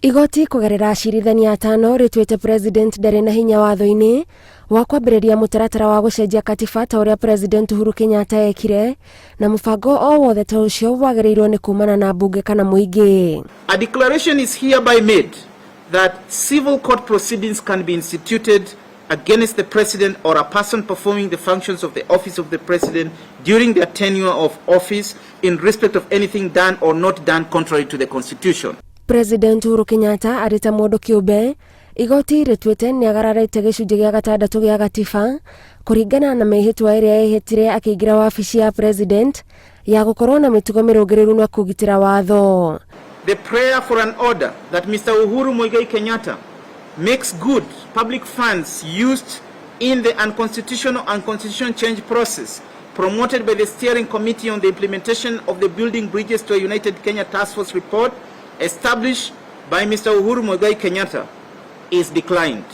Igoti kũgerera acirithania atano rĩtuĩte President ndarĩ na hinya watho-inĩ wa kwambĩrĩria mũtaratara wa gũcenjia katiba ta ũrĩa President Uhuru Kenyatta ekire, na mũbango o wothe ta ũcio wagĩrĩirwo nĩ kumana na mbunge kana mũingĩ. A declaration is hereby made that civil court proceedings can be instituted against the President or a person performing the functions of the office of the President during their tenure of office in respect of anything done or not done contrary to the Constitution. President Uhuru Kenyatta arĩ ta mũndũ kĩũmbe, igoti rĩtuĩte nĩ agararĩte gĩcunjĩ gĩa gatandatũ gĩa gatiba kũringana na mĩhĩtwa ĩrĩa ehĩtire akĩingĩra wabici ya President ya gũkorwo na mĩtugo mĩrũngĩrĩru na kũgitĩra watho. The prayer for an order that Mr. Uhuru Muigai Kenyatta makes good public funds used in the unconstitutional and constitution change process promoted by the Steering Committee on the Implementation of the Building Bridges to a United Kenya Task Force report established by Mr. Uhuru Muigai Kenyatta is declined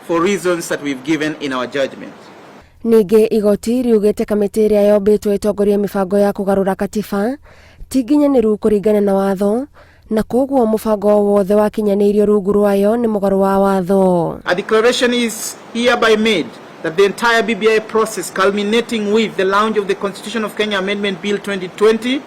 for reasons that we've given in our judgment. Ningĩ igoti riugĩte kamĩtĩ ĩrĩa yombĩtwo ĩtongorie mĩbango ya kũgarũra katiba ti nginyanĩru kũringana na watho, na koguo mũbango o wothe wakinyanĩirio rungu rwayo nĩ mũgarũ wa watho. A declaration is hereby made that the entire BBI process, culminating with the launch of the Constitution of Kenya Amendment Bill 2020,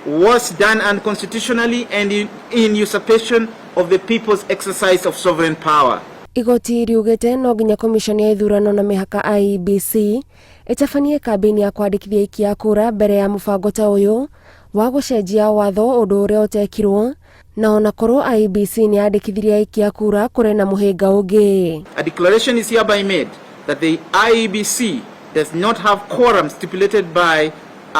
was done unconstitutionally and in usurpation of the people's exercise of sovereign power. Igoti riugĩte no nginya komishoni ya ithurano na mĩhaka IEBC ĩtabanie kambĩini ya kwandĩkithia aikia a kura mbere ya mũbango ta ũyũ wa gũcenjia watho, ũndũ ũrĩa ũtekirwo, na ona korwo IEBC nĩ yandĩkithirie aikia a kura, kũrĩ na mũhĩnga ũngĩ. A declaration is hereby made that the IEBC does not have quorum stipulated by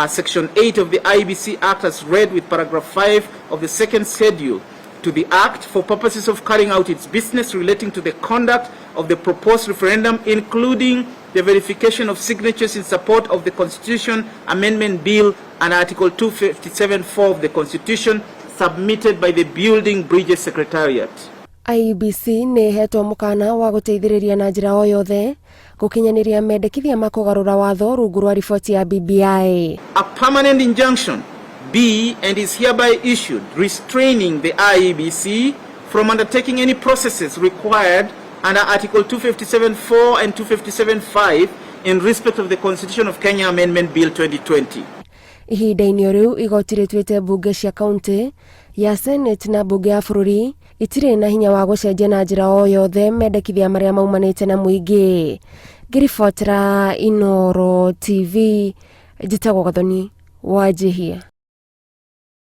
Section 8 of the IEBC Act as read with paragraph 5 of the second schedule to the Act for purposes of carrying out its business relating to the conduct of the proposed referendum, including the verification of signatures in support of the Constitution Amendment Bill and Article 257.4 of the Constitution submitted by the Building Bridges Secretariat. IEBC nĩ ĩhetwo mũkana wa gũteithĩrĩria na njĩra o yothe gũkinyanĩria mendekithia ma kũgarũra watho rungu rwa riboti ya BBI. A permanent injunction be and is hereby issued restraining the IEBC from undertaking any processes required under Article 257.4 and 257.5 in respect of the Constitution of Kenya Amendment Bill 2020. Ihinda-inĩ o rĩu, igoti rĩtuĩte mbunge cia kaunti ya Senate na mbunge ya bũrũri itirĩ na hinya wa gũcenjia na njĩra o yothe mendekithia marĩa maumanĩte na mũingĩ. Ngĩribotera Inooro TV, njĩtagwo Gathoni Wanjihia.